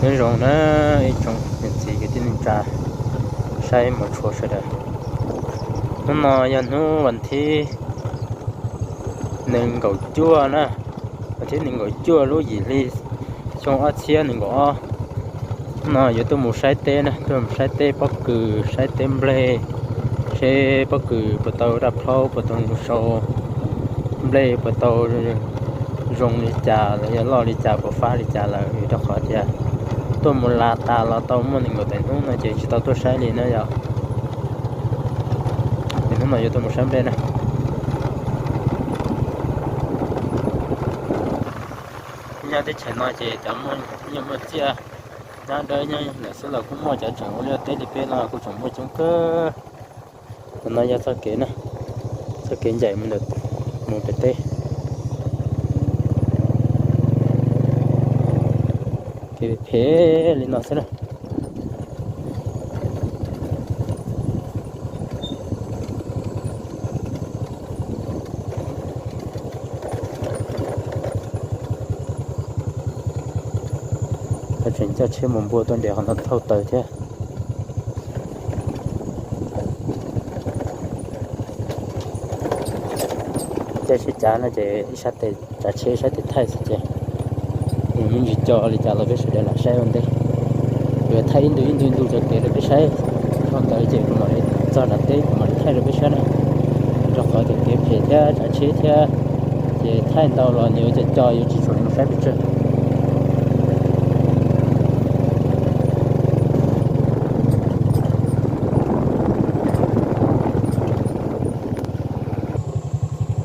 Nyob zoo na ib tsoom niam txiv kwv tij neej tsa, saib mus tshua sawv daws. Hnub no yog hnub vas thib nees nkaum cuaj na, vas thib nees nkaum cuaj lub yim hli xyoo ob txhiab nees nkaum ob. Hnub no yuav tuaj mus saib teb na, tuaj mus saib teb pob kws, saib teb nplej, seb pob kws puas tau daj plhaub, puas tau zoo sau, nplej puas tau zoo li cas los yog loj li cas, puas fab li cas lawm, vim rau qhov tias tuaj mus las tas los tau muaj nees nkaum tawm hnub no ces tsis tau tuaj saib li na yom. Ces hnub no yuav tuaj mus saib nplej na. Nyob teb chaws no ces cov muaj nyiaj muaj txiaj, nyob dawb nyob lawm xwb los kuj muaj, cov tseem ua liaj teb li peb no kuj tseem muaj coob kawg. Qhov no yog txoj kev na, txoj kev ncaim mus ntawm, mus pem teb. Kev phem li no xwb na. Tseem coj tsheb mus npua tuaj nres qhov no thauj taws thiab. Caij tsheb cav no ces ib sab tes tsav tsheb ib sab tes thaij xwb ces nws me ntsis co li cas los peb sawv daws lam saib ua ntej. Yuav thaij ib ntu ib ntu ib ntu cov kev rau peb saib, dhau ntawd ces kuv mam li txog nram teb kuv mam li thaij rau peb saib na. Rau qhov tias kev phem thiab tsav tsheb thiab ces thaij ntau los nws yuav co co yuav tsis tshua zoo saib pes tsawg.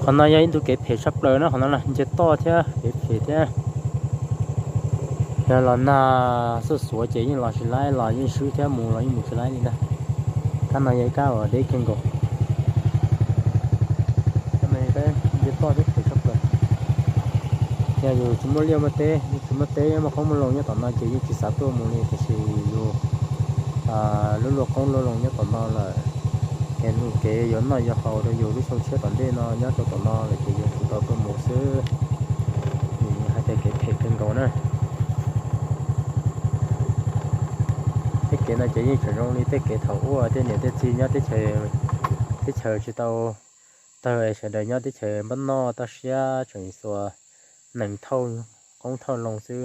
Qhov no yog ib ntu kev phem tshaj plaws na, qhov no na nce toj thiab kev phem thiab. Yog los nag xuj xuav ces yeej los tsis laib, los yeej swb thiab, mus los yeej mus tsis laib li ntag. Kab no yog ib kab uas deb kawg nkaus. Kab no yog kab nce toj thiab phem tshaj plaws. Yog yus tsis muaj liaj muaj teb, yus tsis muaj teb muaj qoob muaj loo nyob tom no ces yeej tsis xav tuaj mus li, tiam sis yus lub luaj qoob luaj loo nyob tom no lawm, kev yuav noj yuav haus rau yus lub xyoo tshiab tom ntej no nyob rau tom no lawm ces yus tsis tau tuaj mus xwb. Vim hais tias kev phem kawg nkaus na. Tej kev no ces yeej tseem zoo li tej kev thaum ub tej niam tej txiv nyob teb chaws, teb chaws tsis tau tawg, sawv daws nyob teb chaws npab noj toj siab tseem xuas nees thauj qoob thauj loo xwb,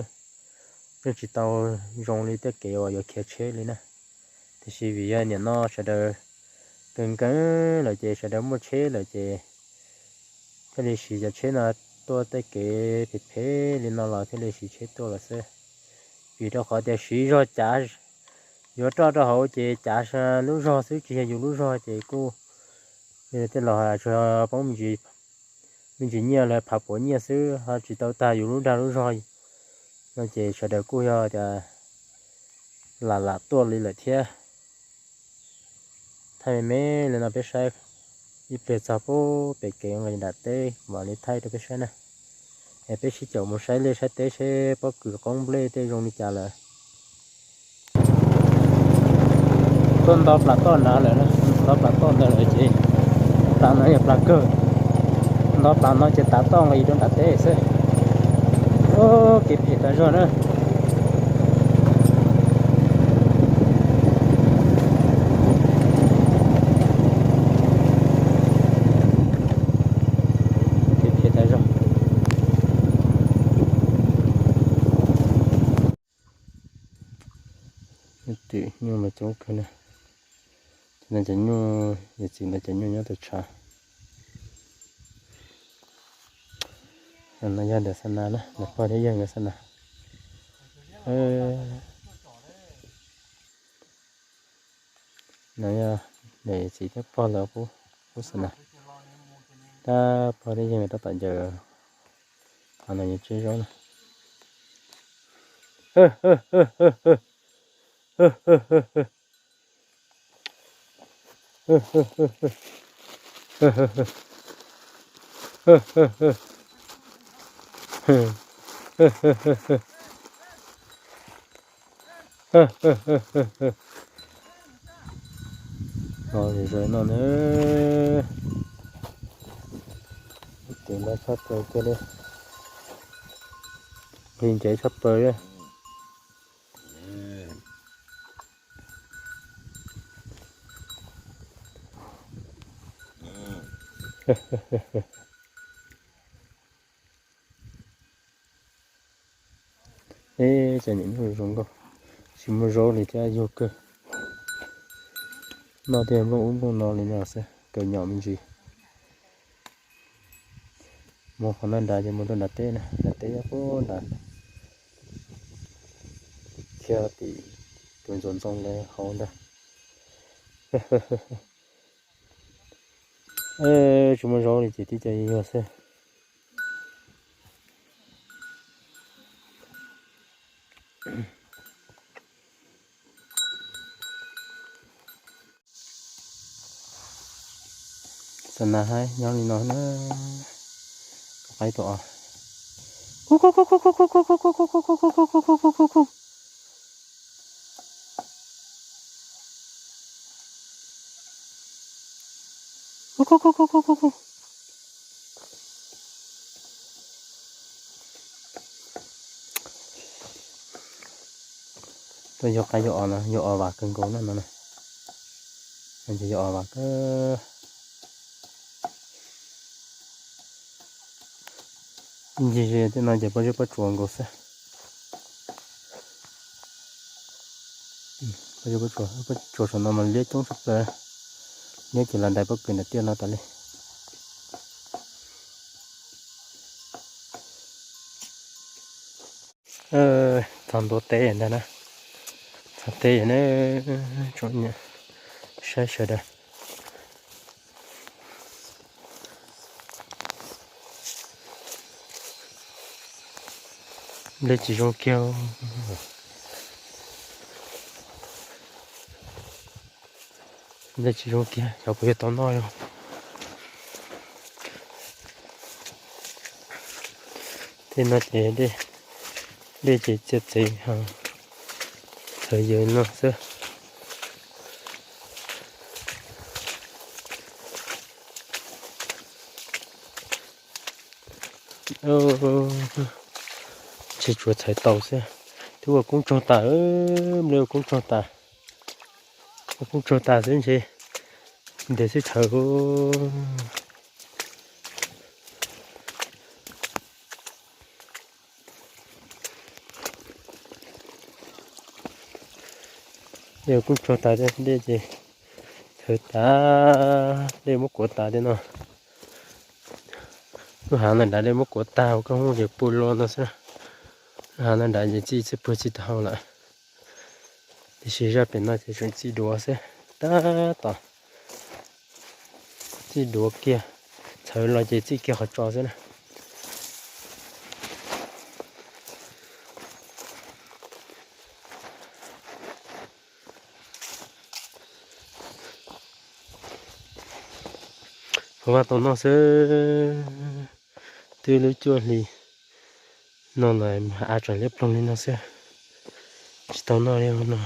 yeej tsis tau zoo li tej kev uas yuav khiav tsheb li na. Tiam sis vim yog nim no sawv daws kawg nkees lawm ces sawv daws muaj tsheb lawm ces thiaj li siv cov tsheb no tuaj, tej kev phem phem li no los thiaj li siv tsheb tuaj los xwb. Vim rau qhov tias siv zog cav, yuav roj rau hauv ces cav lub zog xwb tsis yog yus lub zog ces kuj tej los tsuas poob me ntsis nyiaj los phav puav nyiaj xwb ho tsis tau tag yus lub dag lub zog no ces sawv daws kuj yog tias lam lam tuaj li lawm thiab. Thaij me me li no peb saib, ib pliag txog pem kev nqis nram teb mam li thaij rau peb saib na. Es peb sib caum mus saib liaj saib teb seb pob kws qoob nplej tej zoo li cas lawm. Tuaj nto plas toj nrad lawm, nto plas toj ntawd lawm ces plas no yog plas kawg. Nto plas no ces tav toj nqis rau nram teb xwb. Kev phem tas zog na. Kev phem tas zog. Twm nyuj mas coob kawg na. Ces no cov nyuj, yawm txiv ntawd cov nyuj nyob tau tshav. No yog ntawm xa nas na, ntawm pog thiab yawg nkawd xa nas. No yog ntawm yawm txiv thiab pog lawv qub xa nas. Tab pog thiab yawg nkawd tab tom ncaws qhov no yuav tseb zaub na. No zoo no na. Tiv no tshaj plaws kiag li. Nqhis ncev tshaj plaws li. Eb, cov niam nyuj zoo nkauj, tsis muaj zaub li thiab yuag kawg. Noj tej nplooj ub nplooj no li no xwb, kawg nyom me ntsis. Mus qhov no nrad ces mus rau nram teb na, nram teb nyob puag nrad, khiav tim tus ntxoov ntxoo lawv hauv ntag. Tsis muaj zaub li ces tib co yuag xwb. Xa nas haib nyob li no na. Qaib tus os. Tuaj yug qaib yug os no, yug os vam kawg nkaus na no na. Ces yug os vam kawg. Ib ncig tej no ces pob zeb pob tsuas nkaus xwb. Pob zeb pob tsuas, pob tsuas saum no mas liab coob tshaj plaws. Liab ces los ntais pob kws nram tiaj no tas li. Txog ntua teb ntag na. Txog teb na, tsoom niam saib sawv daws. Nplej tsis zoo kiag. Nplej tsis zoo kiag, xyov puas yuav tau noj li. Tej no ces dej ces txias txev, txhawv yawg no xwb. Ntshe tsuas txhawv tau xwb. Twb ua koob tsaug tas, nplej ua koob tsaug tas. Ua koob tsaug tas xwb ntshe ntev xwb txhawv. Dej ua koob tsaug tas, dej ces txhawv tas, dej muab kuav tas tej no. Lub hav ntawm nrad dej muab kuav tag ua koj hu ces pw lo no xwb. Lub hav ntawm nrad ces txij xwb pw txij tag hau lawm. Tiam sis zaj pem no ces tseem txij duav xwb, tab tom txij duav kiag, txhawv los ces txij kiag qhov tso xwb na. Vaj tau noj xwb, twb lub cuaj hli no los av tseem liab ploog li no xwb, tsis tau noj li no.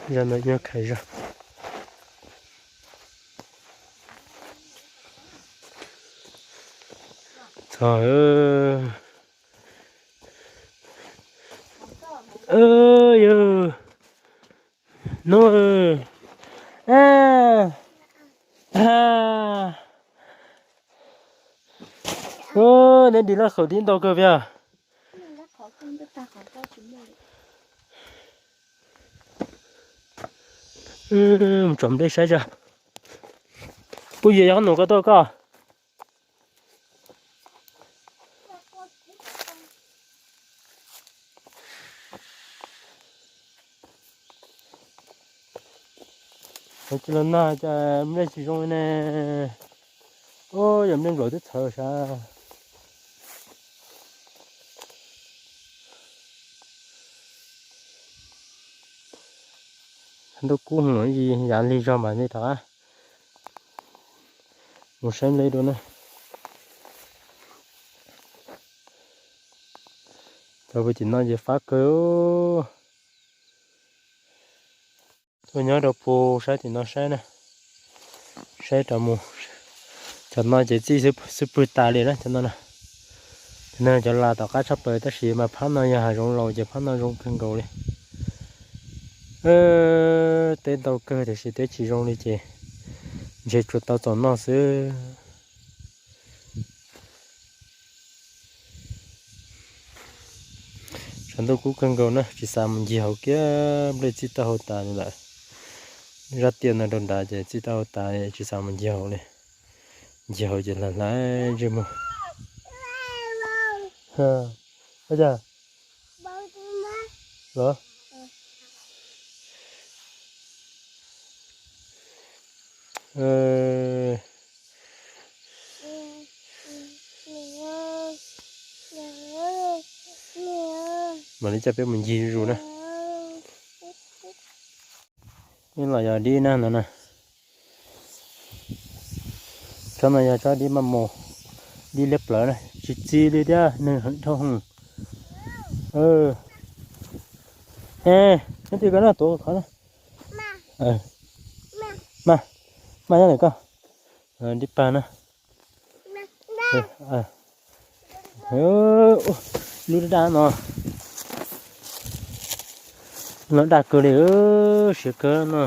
Zaj no nyob khais zog. Txog, yog no, neb ris laj khawm tib ntau kawg puas? Mus tsom nplej saib tso. Puj Yia, yog nus koj tuaj koj. Tsis los nag cas nplej tsis zoo li ne. Ub, yog nplej nplaum twb txhawv sav. Ntuj kub mus ib yav lig zog mas nej rov qab mus saib nplej dua na. Cov pem tim no ces fab kawg. Tuaj nyob rau puag saib tim no saib na. Saib rau mus. Cov no ces txij xub pwg tas li na cov no na. Nag cov las tom qab tshaj plaws tab sis mas phab no yog hav zoov laus ces phab no zoo kawg nkaus li. Teb ntau kawg tiam sis teb tsis zoo li ces ntshe tsuas tau txaus noj xwb. Tshav ntuj kub kawg nkaus na, tsis xav mus ncig hauv kiag, nplej txij taub hau tas li lawm. Zaj tiaj no rau nrad ces txij taub hau tas tsis xav mus ncig hauv li. Ncig hauv ces hlais hlais ntsej muag. Los? Mam li coj peb mus ncig zuj zus na. Ib los yog dib na no na. Tsob no yog tsob dib maj mus, dib liab plawv na, tsis txi li thiab, nws heev dhau hwv. Nyob twj ko na, tuav qhov na. Mas, mas nyob ntawm ko. Dib pag na. Lub daj daj no, no daj kawg li, siav kawg no.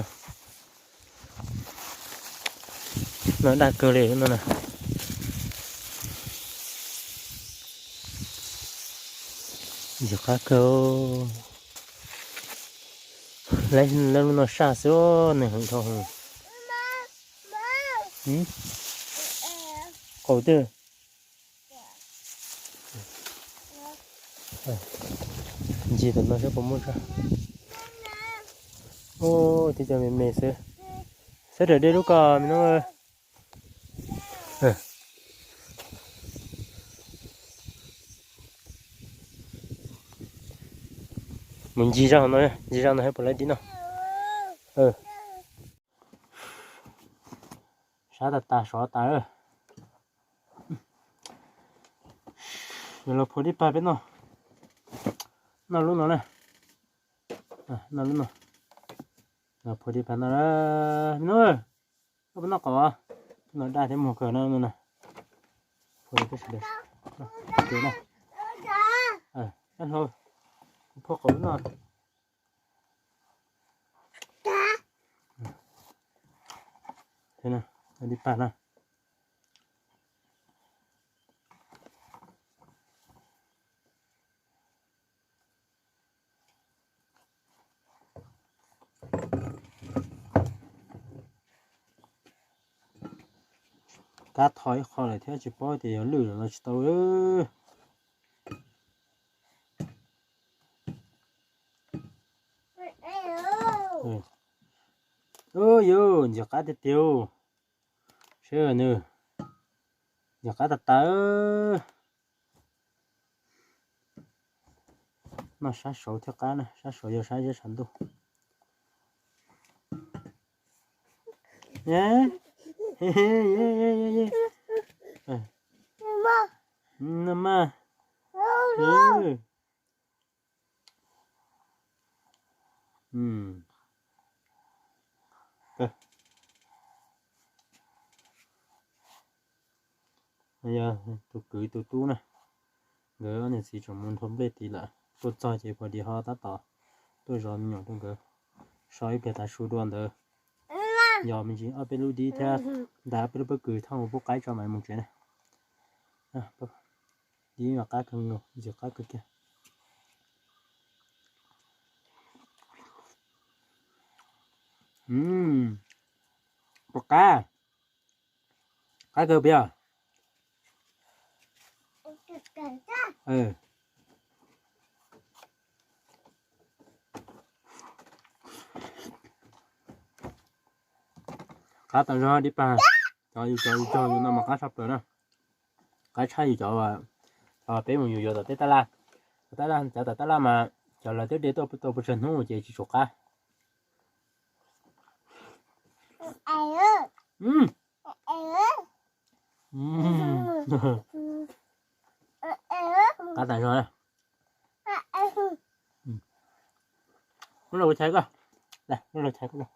No daj kawg li no na. Ntxim qab kawg. Lawv lub no saj xwb, nws heev dhau hwv. Qaum twg? Ncig tom no saib puas muaj tso. Ub, tib co me me xwb. Sawv daws de lub ko me no. Mus ncig zaj no, ncig zaj no saib puas laib dib no. Sab tas tas sov tas. Yuav los phua dib pag peb noj. Noj lub no na. Noj lub no. Los phua dib pag noj na. Me no, koj puas noj qaum? No daj thiab muag kawg no na. Phua li peb sawv daws. Dab hlau, kuv phua qaum lub no. Dib pag na. Kab tho ib qho lawm thiab tsis paub tias yog lwj los tsis tau. Yus ntxim qab tiag tiag. Saib nws ntxim qab tas tas. Noj sab saud thiaj qab na, sab saud yog sab ziab tshav ntuj. Yog tus kwv tus tub na, nkawd ob niam txiv tseem mus nrhau nplej tid lawm, tuaj txog ces puag tim ho tab tom tuaj zov me nyuam rau nkawd so ib pliag tav su dua ntawd. Yog me ntsis ob peb lub dib thiab ntais ob peb lub pob kws thauj mus pub qaib tso mam mus tsev na. Dib mas qab kawg, ntxim qab kawg kiag. Puas qab? Qab kawg puas yog? Qab tas zog dib pag. Cov yus cov yus cog yus no mas qab tshaj plaws na. Qab tshaj yus cov, peb mus yus yuav tom tej tab laj. Cov tab laj, cov tom tab laj mas cov lawv twb de tuaj tau pes tsawg hnub ces tsis tshua qab. Qab tas zog na. Muab los kuv chais koj. Muab los chais koj.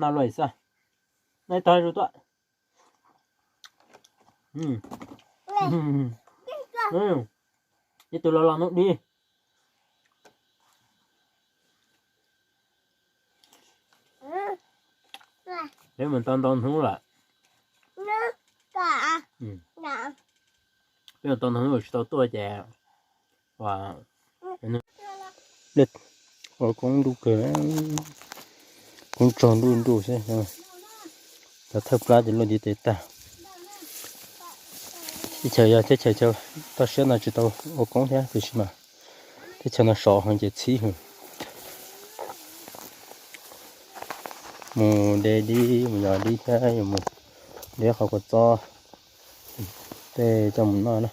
No luaj xwb. No ib tog zus tuaj. Ib tug los los hnub dib. Peb mus tau ntau hnub lawm. Peb mus tau ntau hnub tsis tau tuaj ces ua koob ntuj kawg, koob tsog ntuj ntuj xwb. Cov thawj plab ces luaj ntiv tes tag. Teb chaws yog teb chaws chaw toj siab no tsis tau ua koob thiab tiam sis mas teb chaws no sov heev ces txhib heev. Mus de dib mus yos dib thiab yuav mus de qhov kua txob tej coj mus noj na.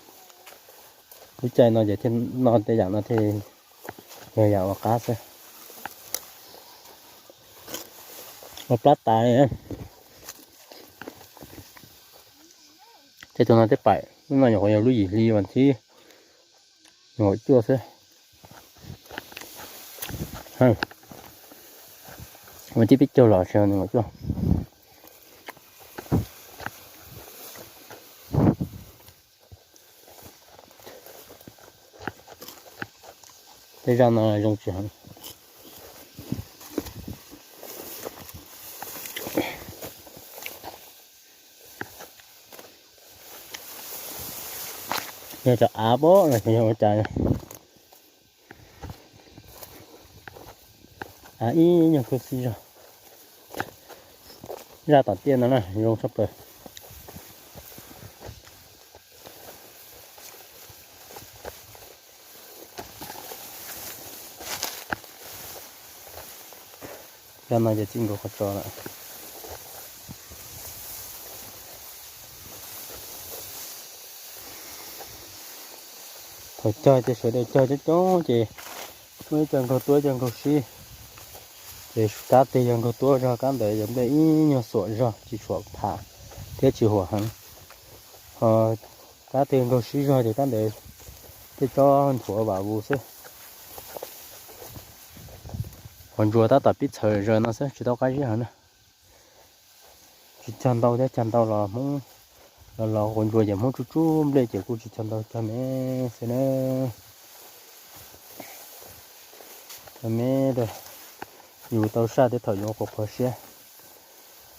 Lub caij no ces thiaj noj tej yam no thiaj yog yam ua qab xwb. Ua plab tas li. Tej tug no tej paim lub no nyuam qhuav yog lub yim hli vas thib nyuam cuaj xwb. Vas thib peb caug los tsis nyuam cuaj. Tej zaj no zoo tsis heev. Yog cov av pab no yog ua cas, av ib nyuag khuv xim zog. Zaj tom tiaj no na zoo tshaj plaws. Zaj no ces txij nkaus qhov tso lawm. Thaum cog ces sawv daws cog coob coob ces muaj ib co nkaug tuab ib co nkaug sib. Ces kab twg yog nkaug tuab zog kab ntawd yog nplej ib nyuag xuam zog tsis tshua pham thiab tsis huam heev. Ho kab twg nkaug sib zog ces kab ntawd tej tsob nthuav vam vus xwb. Qhov ntsuas tab tom pib txhawv zaws no xwb tsis tau qab zib heev na. Tsis cog ntau thiab, cog ntau los Hmoob los los quav ntsuas ces Hmoob tsub tsub nplej ces kuj tsis cog ntau, cog me xwb na. Cog me rau yus tau saj thiab thaum yuav qhuav qhuav siab.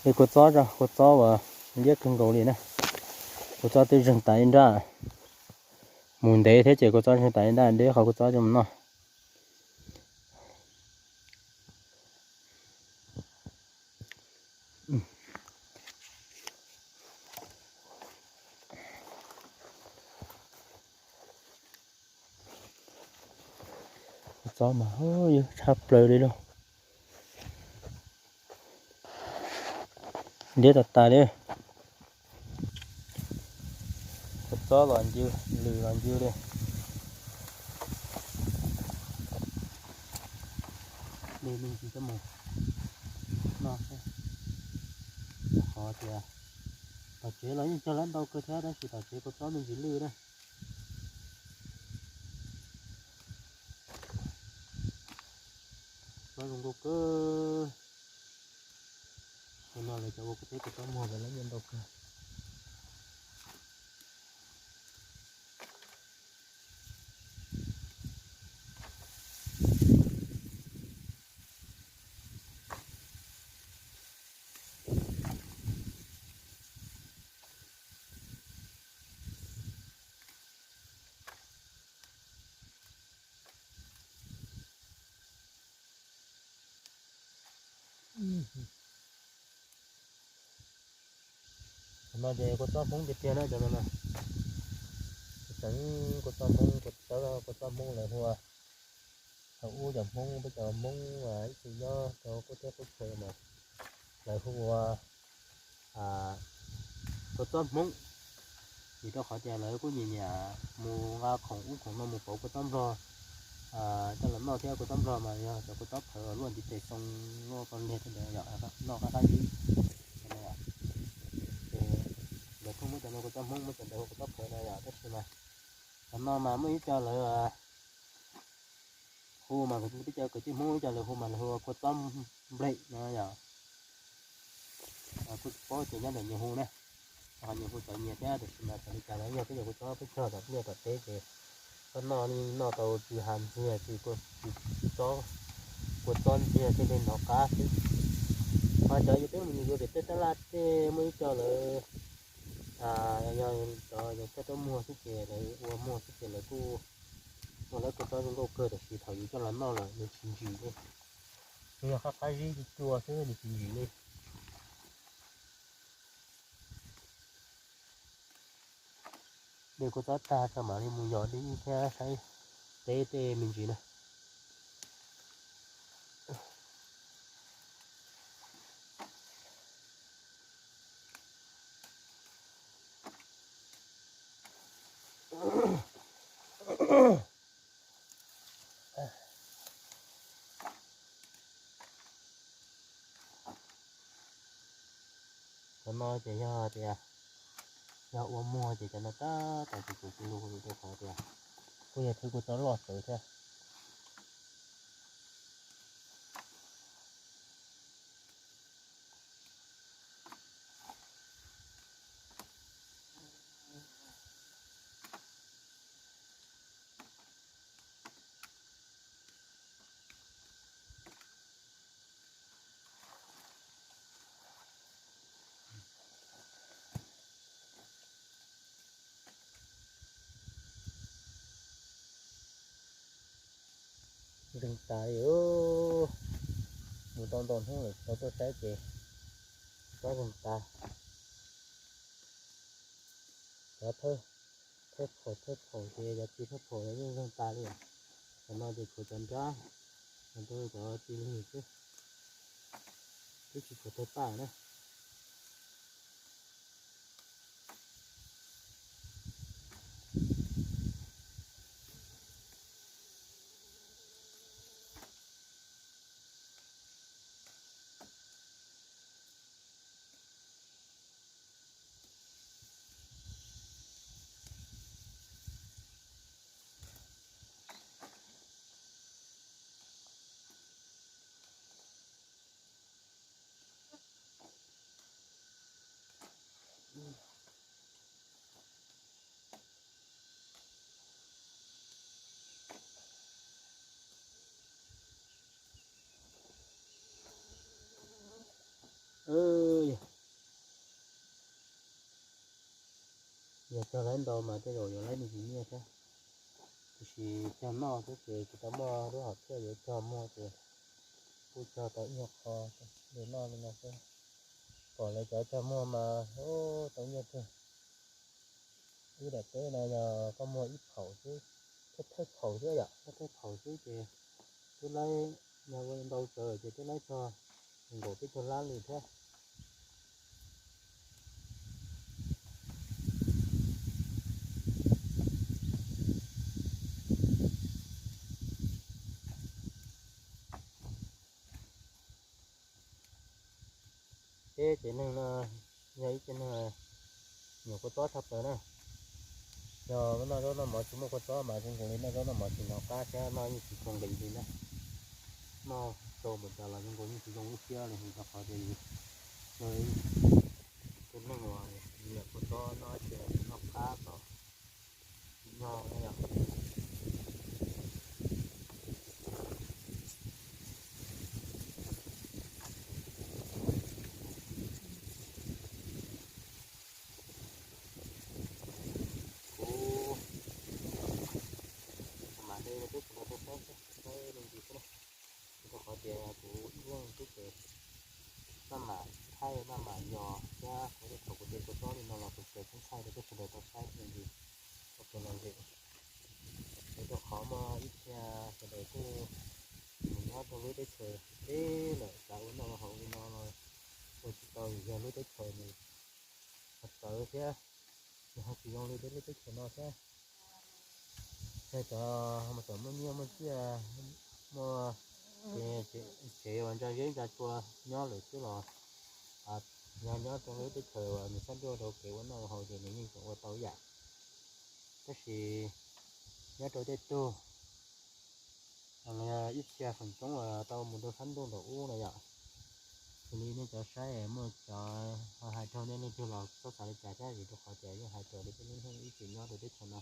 Ib kua txob, kua txob uas liab kawg nkaus li na. Kua txob twb zeeg tas ib nrab, mus ntev thiab ces kua txob zeeg tas ib nrab, deb qhov kua txob coj mus noj. Kua txob mas yog tshaj plaws li lauj. Liab tas tas li. Kua txob los ncw, lws los ncw li. Li me ntsis coj mus noj thiab. Qhov tias tom tsev los yeej cog lawm ntau kawg thiab tab sis tom tsev kua txob me ntsis lwj na. Txob zoo nkauj kawg. Ua no lawv cov ua kuv teb kua txob muag lawv lab nyiaj ntau kawg. Cov no ces kua txob Hmoob tiag tiag na cov no na. Tseem kua txob Hmoob, kua txob, kua txob Hmoob lawv hu ua, thaum ub cov Hmoob, peb cov Hmoob ib txwm nyob rau qub teb qub chaw mas lawv hu ua kua txob Hmoob, vim rau qhov tias lawv kuj nyiam nyiam mus nqa khoom ub khoom no mus pauv kua txob nplog, coj los noj thiab. Kua txob nplog mas yog cov kua txob phawv luaj ntiv tes xoo luaj poj niag tej ntawd yom, noj qab qab zib. Ces lawv pheej muab cov no kua txob Hmoob, muab cov ntawd hu kua txob phawv no yom. Tab sis mas cov no mas muaj ib co lawv hu mas, peb cov kwv tij Hmoob ib co lawv hu mas lawv hu ua kua txob nplej no yom. Kuj tsis paub ces nyob ntawm nyias hu na, ho nyias hu cov nyias thiab, tiam sis mas txawm li cas los yog peb cov kua txob peb cog tom liaj tom teb ces koj noj noj tau tsis has ntxiag, tsis kua, tsis txob, kua txob ntxiag thiaj li hnov qab xwb. Ho cov yog peb mus yuav pem tej tab laj tej muaj ib co lawv yog cov yog coj tuaj muag xwb ces lawv ua muag xwb ces lawv kuj ua lawv kua txob zoo nkauj kawg, tiam sis thaum yus coj los noj lawm nws tsis ntsim li. Nws yog qab qab zib cua cua xwb nws tsis ntsim li. De kua txob tag tso mam li mus yos dib thiab saib teb tej me ntsis na. Cov no ces yog tias yog ua muag ces cov no tab tom tsis txus tsis lus rau qhov tias kuj yog thwb kua txob loj txawv thiab. Zeeg tas li, mus tau ntau hnub lawm tsis tau tuaj saib ces tsob zeeg tas. Cov thawj phaum thawj phaum ces cov txiv thawj phaum yeej zeeg tas li. Cov no ces tshuav cov nrab, cov txiv lwg xwb, twb tsis tshuav thawj paj na. Yog cog lawv ntau mas tej zaum yuav lawv me ntsis nyiaj thiab, tiam sis cog noj xwb ces tsis tau muaj lub hom phiaj yuav cog muag ces kuj cog tau ib nyuag qho li noj li no xwb. Pom lawv cov cog muag mas tau nyiaj kawg. Ib daim teb no yog koj muag ib phaum xwb, thawj phaum xwb yom, thawj phaum xwb ces twb laib, yog ua ntau tsawv ces twb laib txog nees nkaum peb caug lab li thiab. Peb tsev neeg no yog ib tsev neeg nyuam kua txob tshaj plaws na. Yog noj zaub noj mov tsis muaj kua txob mas zoo nkaus li noj zaub noj mov tsis hnov qab thiab noj yeej tsis tshua nqis li na. Noj rau npaum cas los zoo nkaus yeej tsis zoo lub siab li, rau qhov tias yus yog ib tug neeg uas nyiam kua txob noj ces noj qab tom tsis noj na yom. Kuv mam li rau peb sawv daws tau saib saib me ntsis xwb na, rau qhov tias kuv ib leeg xwb ces maj mam thaij maj mam yos thiab kuv tej thaum kuv de kua txob li no los kuv tseem thaij rau peb sawv daws tau saib me ntsis ua ke los lwm. Ces rau qhov muaj ib txhia sawv daws kuj mus nyob rau lub teb chaws deb lawm xav ua noj ua haus li no los ua tsis tau, yog lub teb chaws nws ho txawv thiab, nws ho tsis zoo li peb lub teb chaws no thiab. Yog cov mas tseem muaj nyiaj muaj txiaj, muaj tsev uas ntsa zeb ntsa tsua nyob lawm xwb los, yog nyob rau lub teb chaws uas nws sab nruj rau kev ua noj ua haus ces nws yeej tseem ua tau ib yam. Tab sis nyob rau tej tug ib txhia feem coob uas tau mus rau sab ntuj nram ub no yom, Xws li nej cov saib muaj cov ho hais raug nej leej twg los txhob xav li cas thiab, vim rau qhov tias yeej hais raws li peb lub neej ib txwm nyob rau teb chaws no.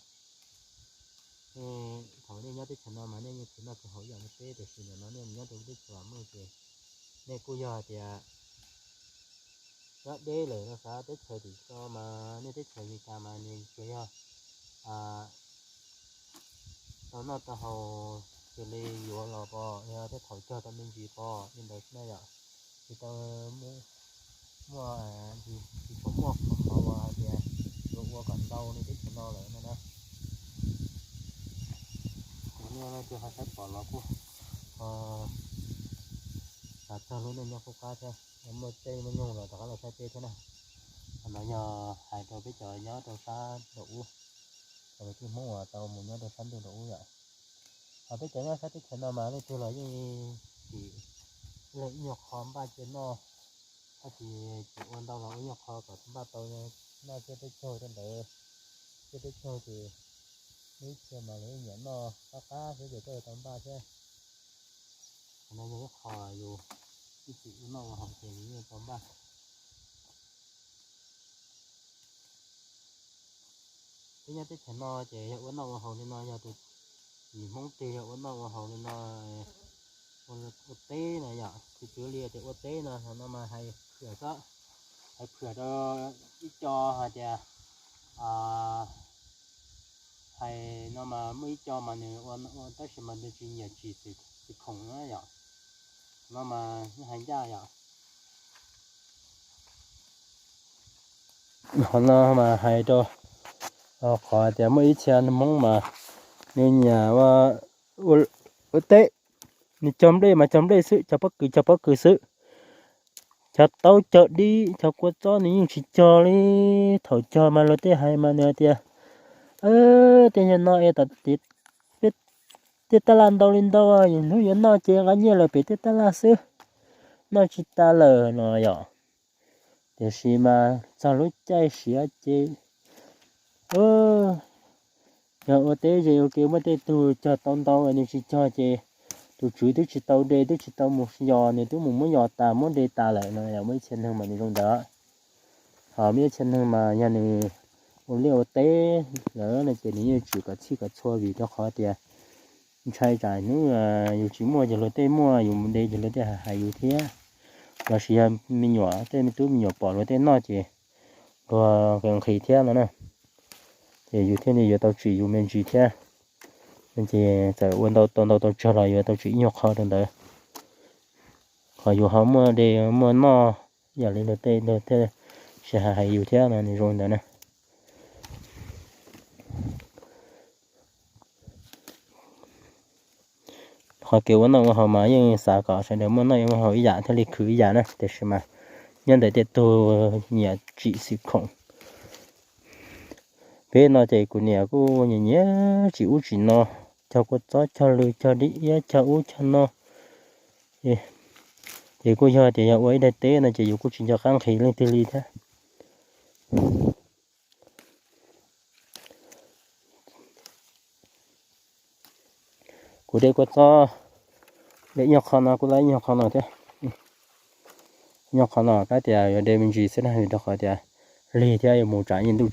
Thaum nej nyob teb chaws no mas nej yeej khwv noj khwv haus ib yam li peb, tiam sis nim no nej nyob rau teb chaws muaj ces nej kuj yog tias nyob deb lawm no xav. Teb chaws tim ko mas nej teb chaws Amelikas mas nws tsuas yog tau noj tau haus xws li yuav los pom, yog tej thaum cog tau me ntsis pom li ntawd xwb na yom. Tsis tau muaj, tsis tshua muaj qhov uas hais tias yuav ua kom ntau li teb chaws no lawm no na. Kuv niaj no ces ho saib pom los kuj xav txog lub neej nyob qub qab thiab, muaj txej muaj nyuag los rov qab los saib peb thiab na. Qhov no yog hais rau peb cov nyob rau sab nraum ub, cov kwv tij Hmoob uas tau mus nyob rau sab ntuj nraum ub yom. Ho peb cov nyob sab teb chaws no mas leej twg los yeej tsim ib leeg ib nyuag qho npaj cia noj, tab sis tsim ua ntau los ua nyuag qho kom npaj tau noj tsiab peb caug rau ntawd. Tsiab peb caug ces muaj ib txhia mas lawv nyiam noj qab qab xwb ces koj yuav tau npaj thiab. Qhov no yog ib qho yus ib txwm ua noj ua haus ces yus yeej tau npaj. Peb nyob teb chaws no ces yog ua noj ua haus li no yog tus, yim Hmoob twg yog ua noj ua haus li no, ua teb no yom, tsis txwv li tias ua teb no, no mas hais phwm xwb, hais phwm rau ib co hais tias, hais no mas muaj ib co mas nws ua, tab sis mas nws tsis nyiam tsim xwm khoom na yom, no mas yeej hais ncaj yom. Qhov no mas hais rau qhov tias muaj ib txhia Hmoob mas nws nyiam ua teb, nws cog nplej mas cog nplej xwb, cog pob kws cog pob kws xwb, cog taub cog dib cog kua txob nws yeej tsis cog li. Thaum cog mas luag tej hais mas nws hais tias, tej nyuag no es tom tej tab laj ntau li ntau, hnub yuav noj ces nqa nyiaj lawm pem tej tab laj xwb, noj tsis tas lawm no yom. Tiam sis mas txog lub caij siav ces yog ua teb ze ua ke muaj tej tug cog tau ntau nws tsis cog ces tus tswv twb tsis tau de twb tsis tau mus yos, nws twb mus muab yos tas muab de tas lawm no. Muaj ib txhia neeg mas nws zoo ntawd. Ho muaj ib txhia neeg mas yog nws ua liaj ua teb lawm no ces nws yeej tsim kom txhij kom txhua vim rau qhov tias ntshai tsam hnub yus tsis muaj ces luag tej muaj, yus mus de ces luag tej hais yus thiab, lossis yog me nyuam tej me tub me nyuam pom luag tej noj ces luag nqhis thiab no na. Ces yus thiaj li yuav tau tsim yus me ntsis thiab. Ces txawm ua ntau tau ntau tau tsawg los yuav tau tsim ib nyuag qho rau ntawd, qhov yus ho muaj de muaj noj ib yam li luag tej thiaj tsis hais hais yus thiab no, nws zoo ntawd na. Qhov kev ua noj ua haus mas yeej xav kom sawv daws muaj noj muaj haus ib yam thiaj li khwv ib yam na, tiam sis mas nyob ntawm tej tug nyiam tsim xwm khoom. Peb no ces kuv niam kuj nyiam nyiam tsim ub tsim no, cog kua txob cog lw cog dib iab cog ub cog no. Ces kuj yog tias yog ua ib daim teb no ces yus kuj tsis nco qab nqhis leej twg li thiab. Kuv de kua txob, de ib nyuag qho no kuj tau ib nyuag qho no thiab. Ib nyuag qho no kab tias yuav de me ntsis xwb na, vim rau qhov tias lig thiab yuav mus tsam yeej lub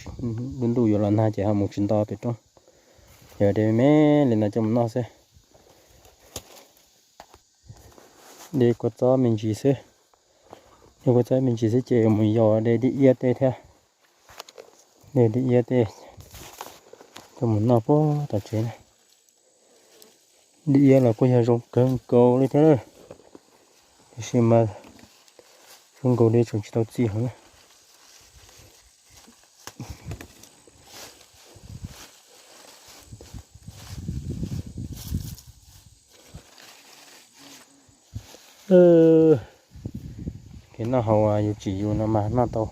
ntuj yuav los nag ces ho mus tsis nto pem roob. Yog de me me li no coj mus noj xwb. De kua txob me ntsis xwb. De kua txob me ntsis xwb ces mus yos de dib iab tej thiab. De dib iab tej coj mus noj puag tom tsev na. Dib iab los kuj yog zoo kawg nkaus li thiab, tiam sis mas zoo nkaus li tseem tsis tau txi heev na. Kev noj haus yus tsim yus no mas noj tau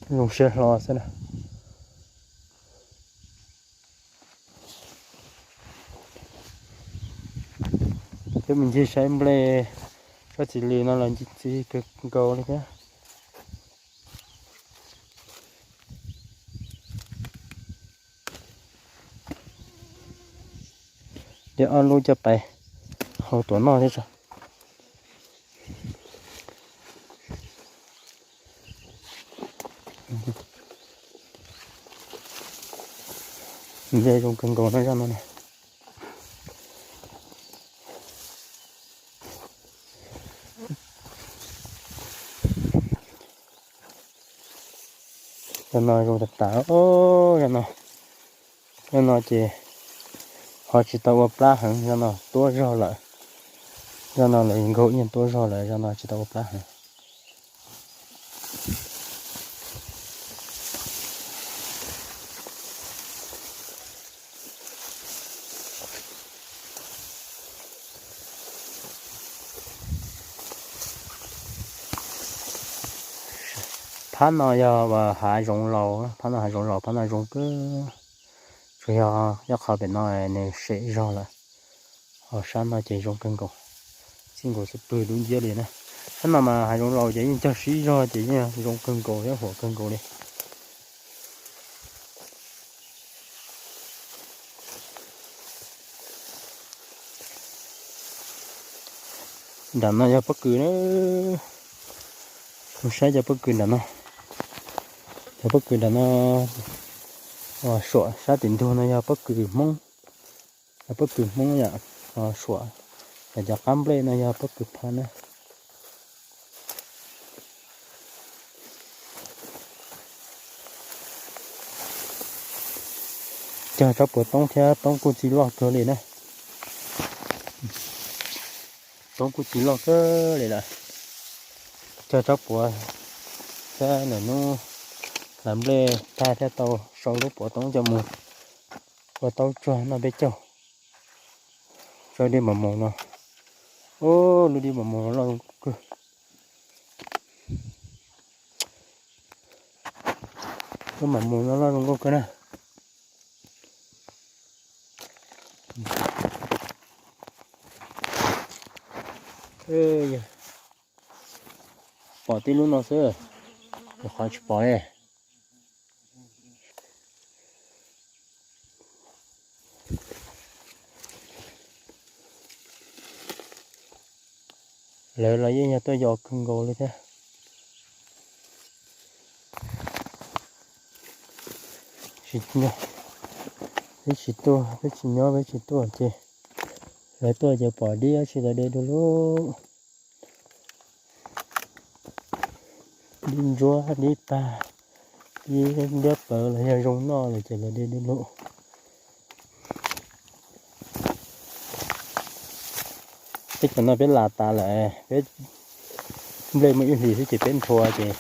zoo siab hlo xwb na. Thiab mus ncig saib nplej tsob txiv lws no los ntxim txiv kawg nkaus li thiab. De ob lub coj pais hau tuav noj thiab tso. Nce zoo kawg nkaus no zaj no na. Zaj no zoo tas tas. Zaj no, zaj no ces ho tsis tau ua plab heev, zaj no tuab zog lawm. Zaj no lawv nkaug ib nyuag tuab zog lawm, zaj no tsis tau ua plab heev. Phab no yog hav zoov laus, phab no hav zoov laus, phab no zoo kawg. Tsuas yog ib qho pem no nws sem zog lawm, ho sab no ces zoo kawg nkaus, txij nkaus xub pwg dub nciab li na. Sab no mas hav zoov laus ces yeej cog sib zog ces yeej zoo kawg nkaus thiab huam kawg nkaus li. Nram no yog pob kws na. Mus saib cov pob kws nram no. Cov pob kws nram no, suam sab tim ntug no yog pob kws Hmoob. Pob kws Hmoob yom, suam cov qab nplej no yog pob kws pha na. Cog tsob puav toob thiab toob kuj txi loj kawg li na. Toob kuj txi loj kawg li lawm. Cog tsob puav thiab lwm hnub hlawv nplej tag thiab tau sau lub puav toob coj mus ua taub tsuag noj peb caug. Tsob dib mos moos no, lub dib mos moos no loj zoo nkauj kawg. Lub mos moos no loj zoo nkauj kawg na. Pom tib lub no xwb, qhov tsis pom li. Lawv los yeej yog tuaj yos kawg nkaus li thiab. Tsis nyob, peb tsis tuaj, peb tsis nyob, peb tsis tuaj ces lawv tuaj ces pom dib dab tsi los de du lug. Dib ntsuab, dib pag, dib ntiab plawv los yog zoo noj lawm ces los de du lug. Teb chaws no peb las tas lawm, peb nplej muaj ib hlis xwb ces peb nthua ces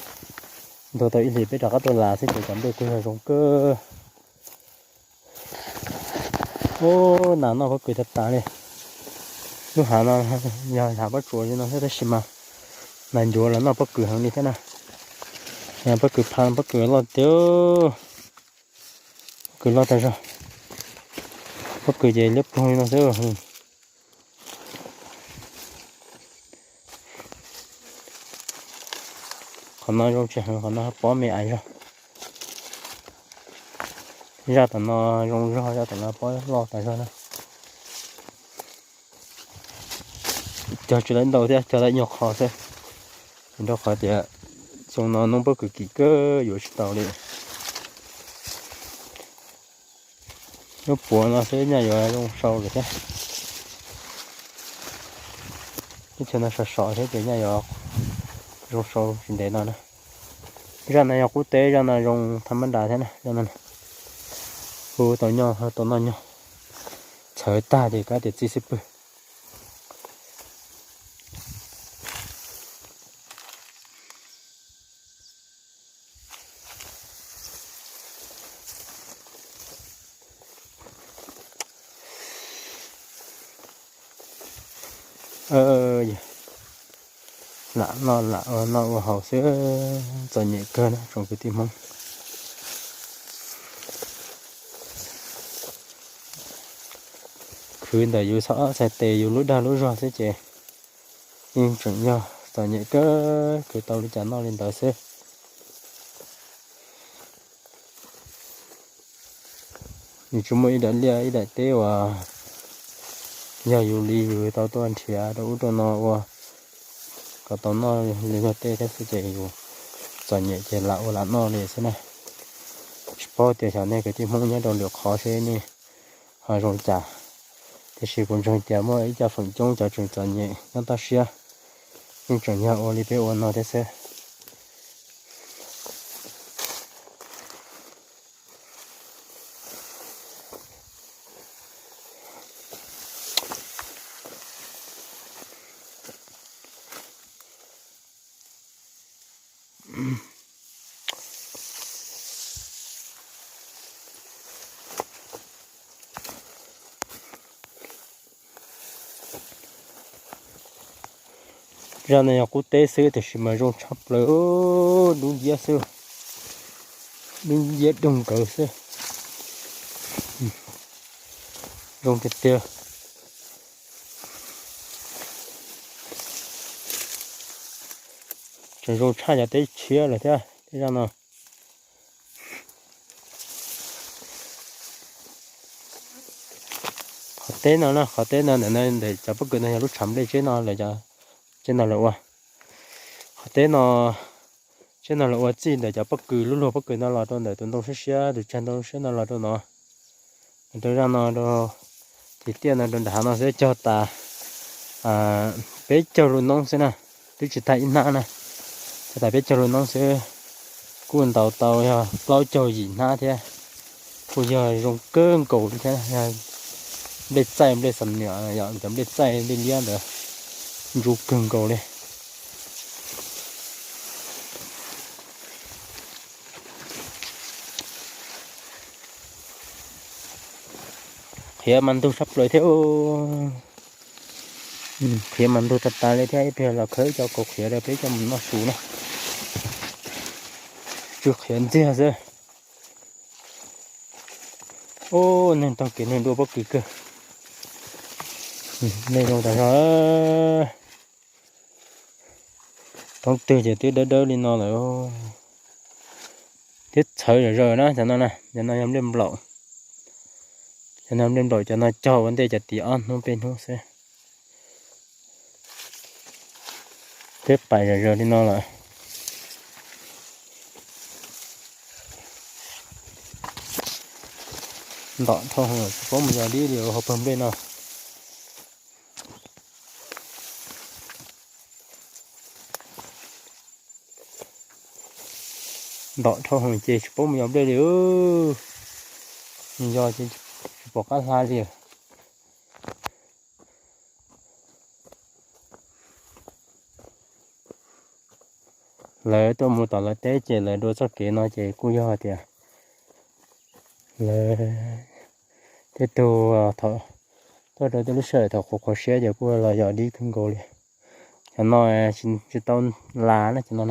nthua tau ib hlis peb rov qab tuaj las xwb ces cov nplej kuj yog zoo kawg. Ub, nas noj pob kws tag tas li. Lub hav no yog hav pob tsuas li no thiab tab sis mas nas ncuav los noj pob kws heev li thiab na. Pob kws pha, pob kws loj tiag, pob kws loj tag zog. Pob kws ces liab ploog li no xwb. Qhov no zoo tsis heev, qhov no pob me ais zog. Zaj tom no zoo zog, zaj tom no pob loj tas zog na. Cog tsis tau ntau thiab, cog tau ib nyuag qho xwb, rau qhov tias xyoo no noob pob kws kim kawg yuav tsis tau li. Lub puav no xwb nyaj yuav zoo sau lawm thiab. Teb chaws no sov sov thiab ces nyaj yuav zoo sau tsis ntev no na. Zaj no yog qub teb, zaj no zoo thab mab nras thiab na, zaj no. Hu tau nyob, tau noj nyob, txhawv tag ces kav tias txi xwb pwg. Lam noj lam ua noj ua haus xwb, txom nyem kawg na tsoom kwv tij Hmoob. Khwv ntawm yus txhais tes yus lub dag lub zog xwb ces yeej tseem yog txom nyem kawg, khwv tau li cas noj li ntawd xwb. Nws tsis muaj ib daim liaj ib daim teb uas yog yus li yus tau tuaj nrhiav rau ub rau no ua kom tau noj li luag tej thiab xwb ces yus txom nyem ces lam ua lam noj li xwb na. Tsis paub tias xyov nej kwv tij Hmoob nyob rau lwm qhov seb nej ho zoo cas, tiam sis kuv ntseeg tias muaj ib co feem coob cov tseem txom nyem nyob toj siab, yeej tseem yog ua li peb ua no thiab xwb. Zaj no yog qub teb xwb tiam sis mas zoo tshaj plaws, dub nciab xwb, dub nciab doog nkawd xwb, zoo tiag tiag. Tseem zoo tshaj cov teb tshiab lawm thiab tej zaj no. Qhov teb no na, qhov teb no ntawm no ntawm cov pob kws no yog lub tshav nplej tseb no lawv, tseb no lawv ua. Qhov teb no, tseb no lawv ua txij ntawm cov pob kws, lub luag pob kws no los rau ntawm tus ntoo siab siab, tus tsag ntoo siab no los rau no. Rau zaj no rau, tim tiaj no rau nram hav no xwb cog tas peb caug lub noob xwb na, twb tsis tag ib hnab na, cog tas peb caug lub noob xwb, kuj ntaus tau yog plaub caug yim hnab thiab, kuj yog zoo kawg nkaus li thiab, yog nplej txaij nplej xam niam, cov nplej txaij nplej liab ntawd, ntsuab kawg nkaus li. Qhiav mas ntug tshaj plaws thiab, qhiav mas ntug tas tas li thiab, ib pliag los khawb cov kaus qhiav rau peb coj mus noj su na. Tsw qhiav ntxiag xwb. Ub, neeg taug kev neeg dua pob kws kawg. Nej zoo tas zog. Thoob twg ces twb dawb dawb li no lawm. Twb txhawv zom zaws na, cov no na, cov no yog nplej nplaum. Cov no nplej nplaum, cov no cog ua ntej cov tim ob hnub peb hnub xwb. Twb pais zom zaws li no lawm. Ntom dhau hwv, tsis paub mus yos dib li hauv pawg nplej no. Ntom dhau hwv ces tsis paub mus yos nplej li. Mus yos ces tsis pom qab hla li. Lawv tuaj mus tom lawv teb ces lawv dua txoj kev no ces kuj yog tias lawv tej tug tuaj rau tej lub sij hawm thaum qhuav qhuav siab ces kuj los yos dib kawg nkaus li. Cov no tsis tau las na, cov no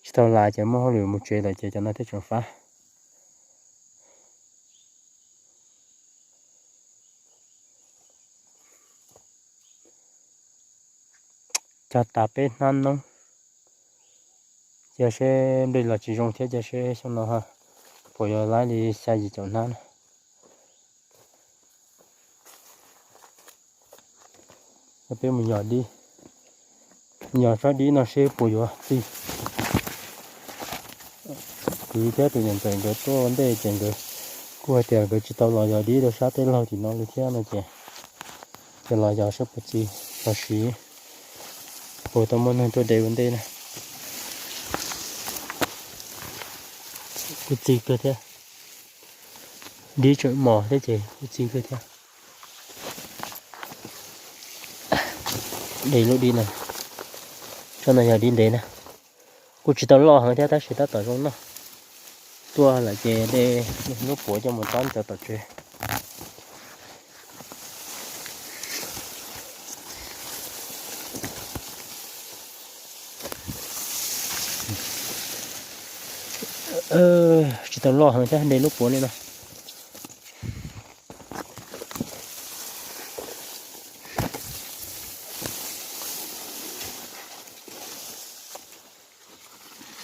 tsis tau las ces muaj hauj lwm mus tsev lawm ces cov no thiaj tseem fab. Cog tas peb hnab noob, cia seb nplej los tsis zoo thiab, cia seb xyoo no puas yuav laib li xya yim caum hnab na. Peb mus yos dib, yos tsob dib no seb puas yuav txi. Kwv thiab tus niam ntxawm nkawd tuaj ua ntej ces nkawd kuj hais tias nkawd tsis tau los yos dib rau sab teb laug tim no li thiab no ces, ces los yos seb puas txi, los sis puas tau muaj neeg tuaj de ua ntej na. Kuj txi kawg thiab, dib tseem mos thiab ces kuj txi kawg thiab. De lub dib no, tsob no yog dib ntev na, kuj tsis tau loj heev thiab tab sis tab tom zoo noj. Tuaj lawm ces de lub puav coj mus tob cov tom tsev. Tsis tau loj heev thiab, de lub puav li no.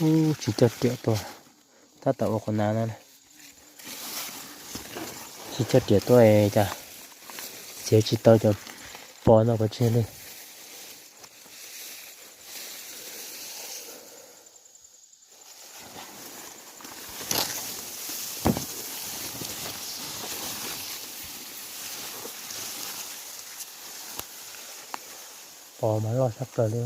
Ub, tsis cog riam tuaj, tab tom ua qhov nav no. Tsis cog riam tuaj es cas txiav tsis tau cov pos no pov tseg li. Pos mas loj sab plaws li.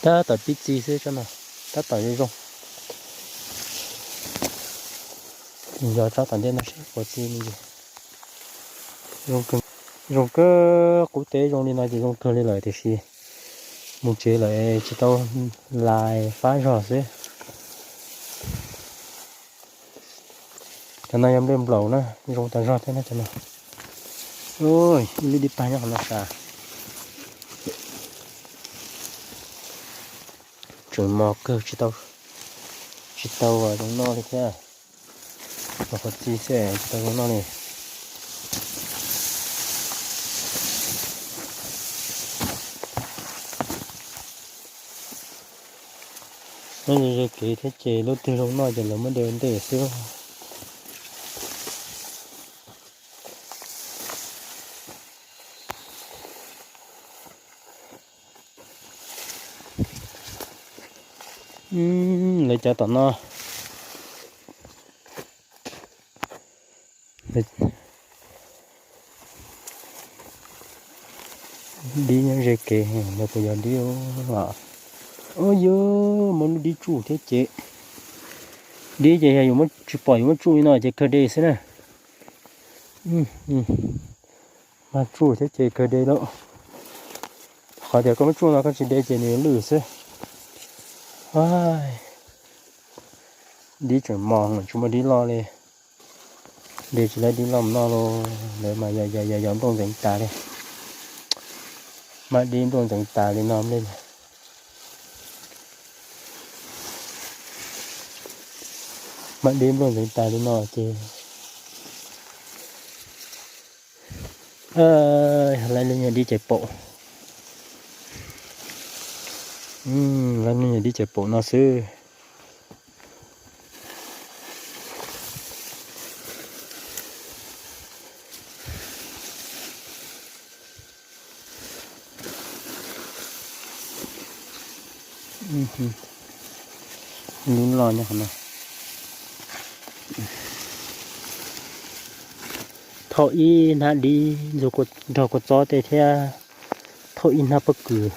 Tab tom pib txi xwb tsob no, tab tom zoo zoo. Yog tsob tom ntej no seb puas txi ne. Zoo kawg, qub teb zoo li no ces zoo kawg li lawm tiam sis mus tsev lawm tsis tau lais fab zog xwb. Cov no yog nplej nplaum na, zoo tas zog thiab na cov no. Ib lub dib pag nyob qhov no sas. Tseem mos kawg, tsis tau zoo noj li thiab. Los qhov txi xwb tsis tau zoo noj li. Ze kev thiab ces lub twg zoo noj ces lawv muab de ua ntej xwb. Lawv cov tom no dib nyob ze kev, lawv puas yog dib? Ua yog muaj lub dib tsuj thiab ces, dib ces yog yus tsis pom yus muab tsuj li no ces kawg de xwb na. Mas tsuj thiab ces kawg de lawm. Qhov tias koj muab tsuj no koj tsis de ces nws lwj xwb. Dib tseem mos tsis muaj dib loj li. De tsis tau dib loj mus noj lauj. Lawv mas yog yog nplooj ntxeev tas li. Mas dib nplooj ntxeev tas li no nplej. Mas dib nplooj ntxeev tas li no ces lawv lub nyuag dib ces paum. Lawv lub nyuag dib ces paum no xwb. Lub loj nyob qhov no. Thauj ib hnab dib nrog kua txob tej thiab, thauj ib hnab pob kws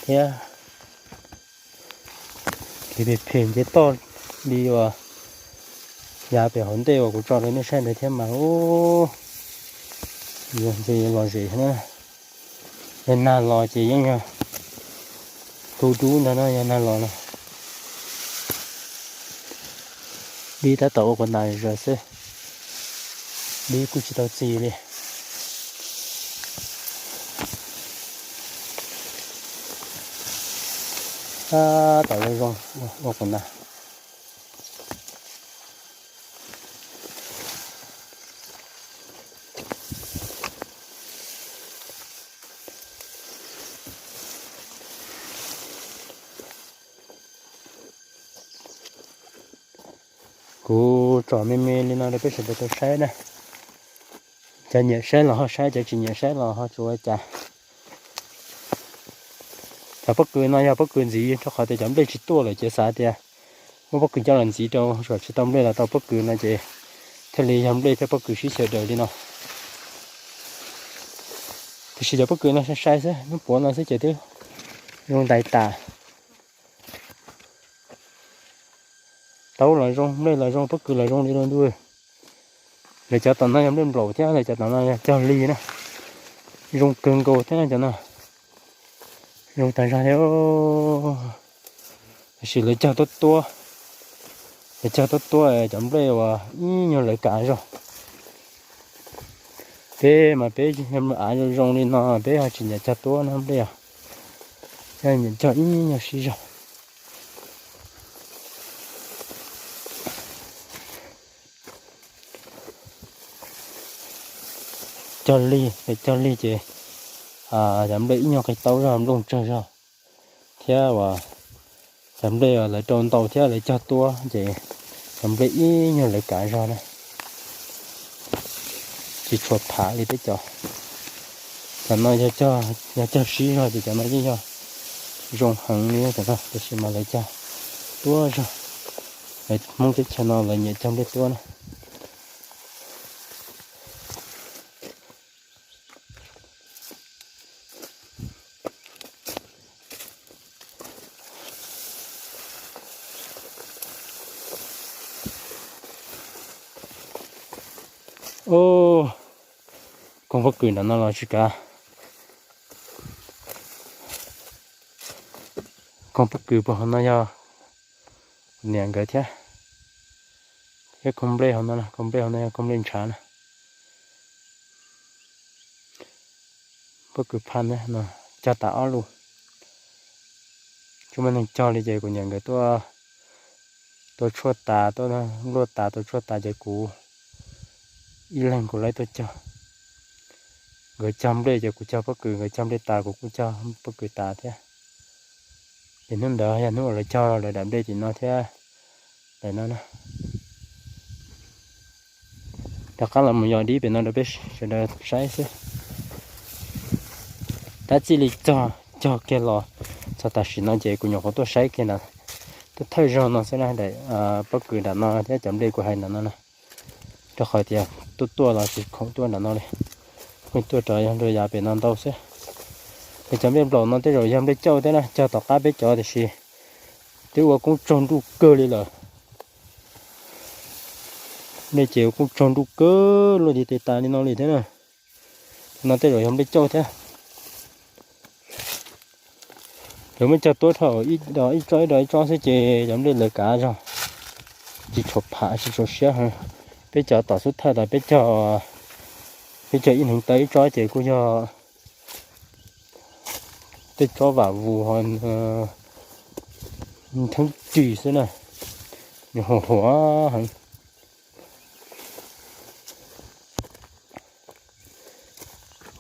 thiab. Kev phem phem nce toj li uas yav pem hauv ntej uas kuv tso rau nej saib ntawd thiab mas, ub, yuav nce yuav lom zem na. Yog nag los ces yeej yog tu dub ntag na, yog nag los na. Dib tab tom ua quas nas zom zaws xwb, dib kuj tsis tau txi li. Tab tom zoo zoo ua quas nas. Kuv tsom me me li no rau peb sawv daws tau saib na. Cov nyiam saib los ho saib, cov tsis nyiam saib los ho tsis ua cas. Cov pob kws no yog pob kws ntxiv, rau qhov tias cov nplej tsis tuaj lawm ces xav tias muab pob kws coj los ntxiv rau, tsis tau nplej los tau pob kws no ces thiaj li yog nplej thiab pob kws sib xyaw daws li no. Tiam sis cov pob kws no sai sai xwb, hnub puav no xwb ces twb zoo ntais tas. Taub los zoo, nplej los zoo, pob kws los zoo li lawm ntuj. Lawv cov tom no yog nplej nplaum thiab, lawv cov tom no yog cog li na. Zoo kawg nkaus thiab na cov no. Zoo tag zog thiab. Tab sis lawv cog tuab tuab, lawv cog tuab tuab cov nplej uas ib nyuag lawv kav zog. Peb mas peb av zoo zoo li no peb ho tsis nyiam cog tuab na nplej os, nyiam cog ib nyuag sib zog. Cog lig, cog lig ces cov nplej ib nyuag qis taub zog, nplooj tsawg zog, thiab uas cov nplej lawv rau ntau thiab lawv cog tuab ces cov nplej ib nyuag lawv kav zog na. tsis tshua pham li peb cov. Cov no yog cog sib zog ces cov no yeej yog zoo heev li cov no, tiam sis mas lawv cog tuab zog. Lawv Hmoob teb chaws no lawv nyiam cog nplej tuab na. Koog pob kws nram no los tsis kav. Koog pob kws puag hauv no yog niam nkawd thiab. Thiab koog nplej hauv no, koog nplej hauv no yog koog nplej ntshav na. Pob kws phaj na, cog tas ob lus. Tsis muaj neeg cog li ces kuv niam nkawd tuaj, tuaj tshuaj tas, tuaj luaj tas, tuaj tshuaj tas ces kuv ib leeg kuv laib tuaj cog. Nkawd cog nplej ces kuv cog pob kws, nkawd cog nplej tas kuv kuj cog pob kws tas thiab. Ces hnub ntawd yog hnub uas lawv cog lawv daim nplej tim no thiab. Daim no na. Rov qab los mus yos dib pem no rau peb sawv daws saib xwb. Tab txij li txog cog kiag los txog tam sim no ces kuv nyuam qhuav tuaj saib kiag na, tuaj thawj zaug no xwb na, daim pob kws nram no thiab cov nplej kuv hais nram no na. Rau qhov tias tuaj tuaj los tsis khoom tuaj nram no li, pheej tuaj rov yog rau yav pem no ntau xwb. Ces cov nplej nplaum no tej zaum yog nplej cauj thiab na, cog tom qab peb cov tiam sis twb ua koob tsaug nruj kawg li lawm. Nplej ces ua koob tsaug nruj kawg luaj ti tes tas li no li thiab na. No tej zaum yog nplej cauj thiab. Lawv muab cog tuab dhau ib do ib tsob ib do ib tsob xwb ces cov nplej lawv kav zog, tsis tshua pham tsis tshua siab heev. Peb cov tom xub thawj tas peb cog, peb cog ib hneev taw ib tsob ces kuj yog tej tsob vam vus ho theeb ris xwb na, nws huam huam heev.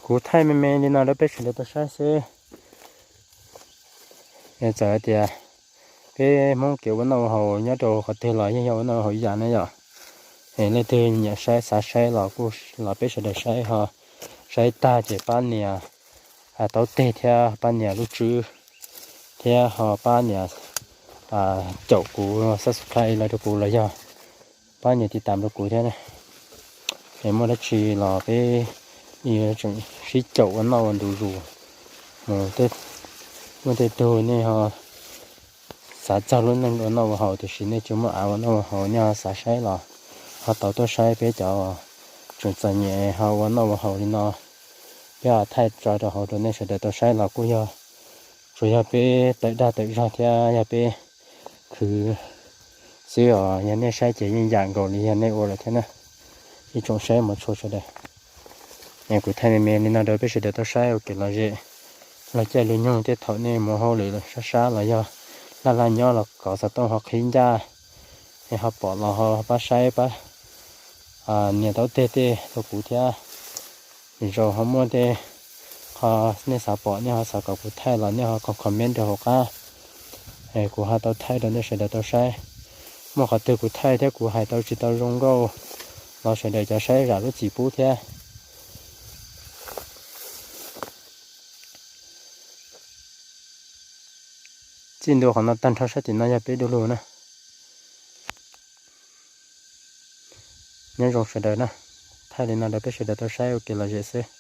Kuv thaij me me li no rau peb sawv daws tau saib xwb. Txawm hais tias peb Hmoob kev ua noj ua haus nyob rau qhov twg los yeej yog ua noj ua haus ib yam na yom. Es leej twg nyiam saib xav saib los kuj los peb sawv daws saib ho, saib tag ces pab nias taub teg thiab pab nias lub tswb thiab ho pab nias caum kuv subscribe los rau kuv los yog pab nias tiv tam rau kuv thiab. Es muaj dab tsi los peb tseem sib caum ua noj ua ntu zus mus. Muaj tej tug nej ho xav txog lub neej ua noj ua haus tiam sis nej tsis muaj av ua noj ua haus, nej ho xav saib los ho tau tuaj saib peb cov tseem txom nyem ho ua noj ua haus li no. Peb ho thaij tso rau hauv rau nej sawv daws tau saib los kuj yog, tsuas yog peb tawm dag tawm zog thiab yog peb khwv xwb os. Yog nej saib ces yeej yam nkaus li yog nej ua lawm thiab na. Ib tsoom saib mus tshua sawv daws, kuv thaij me me li no rau peb sawv daws tau saib ua kev lom zem. Los caij lub nyoog tej thaum nej mus hauj lwm sab sab los yog laj laj nyob los kov xov tooj ho qhib ncaj, nej ho pom los ho pab saib pab nias taub teg tej rau kuv thiab. Zaum ho muaj tej qho nej xav pom nej ho xav kom kuv thaij los nej ho comment rau hauv qab, kuv ho tau thaij rau nej sawv daws tau saib. Muaj qhov twg kuv thaij thiab kuv hais tau tsis tau zoo nkauj los sawv daws cov saib zam lub txim pub thiab. Txij ntua qhov no tag nrho sab tim no yog peb du lug na. Nyob zoo sawv daws na, thaij li no rau peb sawv daws tau saib ua kev lom zem xwb.